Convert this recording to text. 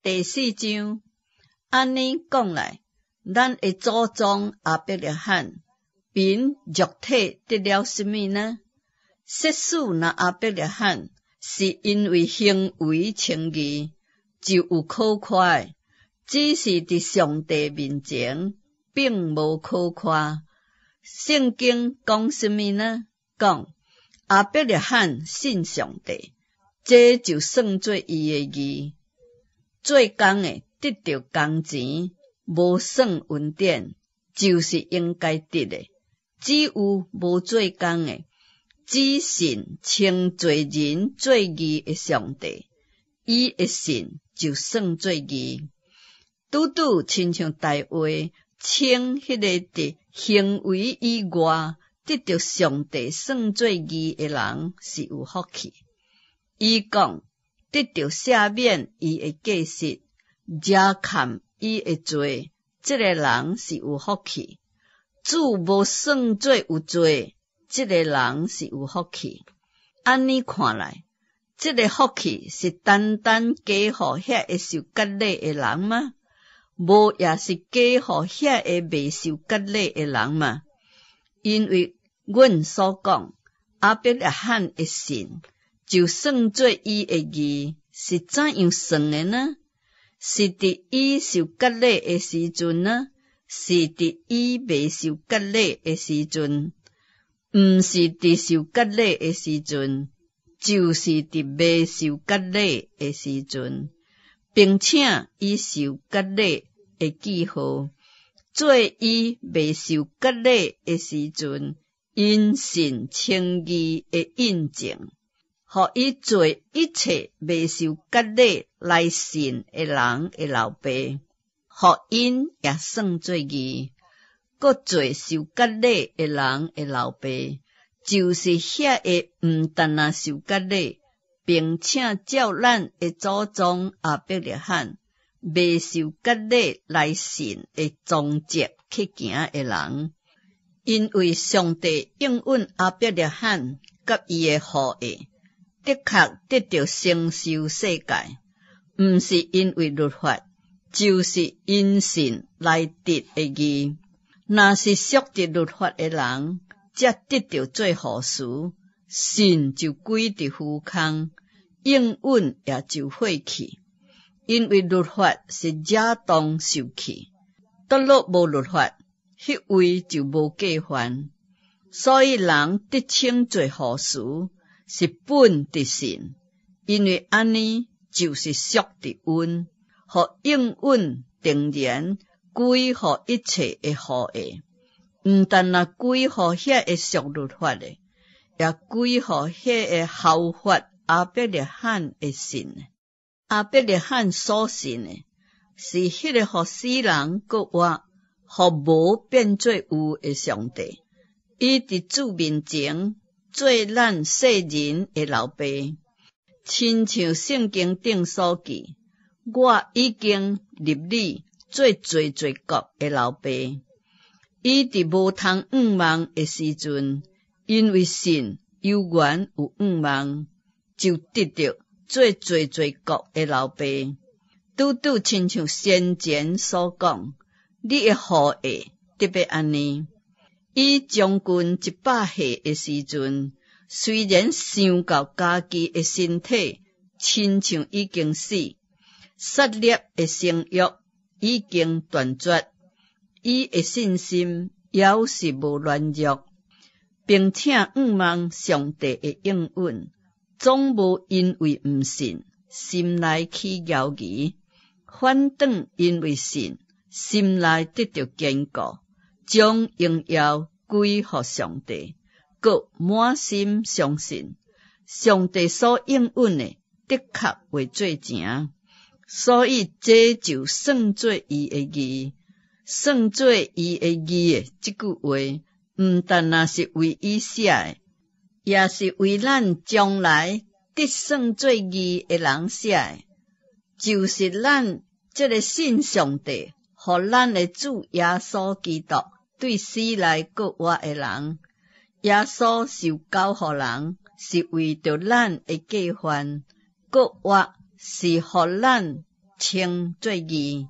第四章，按呢講來，咱的祖宗亞伯拉罕憑肉體得了啥物呢？設使若亞伯拉罕是因為行為稱義，就有可誇的；只是佇上帝面前，並無可誇。聖經講啥物呢？講亞伯拉罕信上帝，這就算做伊的義。做工的得著工錢，無算恩典，就是應該得的。只有無做工的，只信稱罪人做義的上帝，伊的信就算做義。拄拄親像大衛稱彼个佇行為以外得著上帝算做義的人是有福氣。伊講，得著赦免伊的過失，遮蓋伊的罪，這个人是有福氣。主無算做有罪，這个人是有福氣。按呢看來，這个福氣是單單加予遐个受割禮的人嗎？無也是加予遐个未受割禮的人嗎？因為阮所講，亞伯拉罕的信，就算做伊的義，是怎樣算的呢？是佇伊受割禮的時陣呢？是佇伊未受割禮的時陣？毋是佇受割禮的時陣，就是佇未受割禮的時陣，並且伊受割禮的記號，做伊未受割禮的時陣，因信稱義的印證。予伊做一切未受割禮來信的人的老爸，予𪜶也算做義，閣做受割禮的人的老爸，就是遐个毋單單受割禮，並且照咱的祖宗亞伯拉罕未受割禮來信的蹤跡去行的人。因為上帝應允亞伯拉罕佮伊的後裔，的確得著承受世界，毋是因為律法，就是因信來得的義。若是屬佇律法的人，才得著做後嗣，信就歸佇虛空，應允也就廢去。因為律法是惹動受氣，倒落無律法，彼位就無過犯。所以人得稱做後嗣，是本佇信，因為按呢就是屬佇恩，予應允定然歸予一切的後裔，毋但若歸予遐個屬律法的，也歸予彼个效法亞伯拉罕的信的。亞伯拉罕所信的，是彼个予死人閣活，予無變做有的上帝。伊佇主面前，做咱世人的老爸，親像聖經頂所記，我已經立你做濟濟國的老爸。伊佇無通向望的時陣，因為信猶原有向望，就得著做濟濟國的老爸。拄拄親像先前所講，你的後裔得欲按呢。伊將近100歲的時陣，雖然想到家己的身體親像已經死，撒勒的生育已經斷絕，伊的信心猶是無軟弱，並且向望上帝的應允，總無因為毋信，心內起猶疑，反轉因為信，心內得著堅固。將榮耀歸予上帝，閣滿心相信上帝所應允的，的確會做成。所以這就算做伊的義，算做伊的義的這句話，毋但若是為伊寫的，也是為咱將來得算做義的人寫的，就是咱這个信上帝，予咱的主耶穌基督對死來閣活的人。耶穌受交予人，是為著咱的過犯；閣活是予咱稱做義。